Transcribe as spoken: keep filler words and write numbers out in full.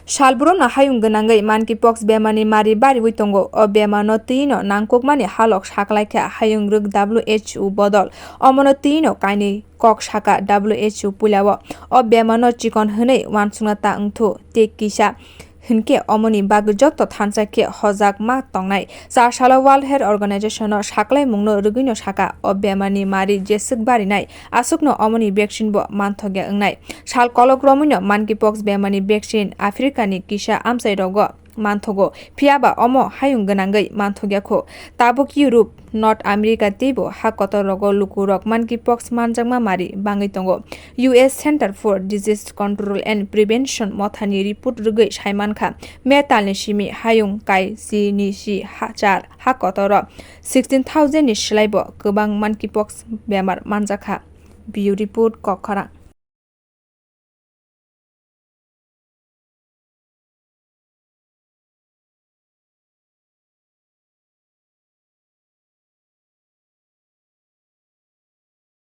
Salbrum no hayung gwnangwi monkeypox bemar ni mari bariwi tongo. O bemar no twi no nangkukmani halok saklaikha hayung rwk W H O bodol. Omono twi no kainwi kok saka W H O puilao. O bemar no chikon hwnwi uansukna ta wngthu tei kisa hinkhe omoni bagwi joto thansa khe hojak ma tongnai. Char salo World Health Organization no saklaimungno rwgwino saka, o bemarni mari jeswk barinai, aswkno omoni vaccine bo manthokya wngnai. Sal kolok romwino monkeypox bemarni vaccine Africa ni kisa amchairogo manthogo, phiyaba omo hayung gwnangwi manthokya kho. Tabuk Europe, North America teibo ha kotorrogo lukurok monkeypox manjakma mari bangwi tongo. U S Center for Disease Control and Prevention mothani report rwgwi saimankha, May talni simi hayung kai chini si ha char ha kotoro sixteen thousand ni slaibo kwbang monkeypox bemar manjakha. Bureau Report, Kokkhorang.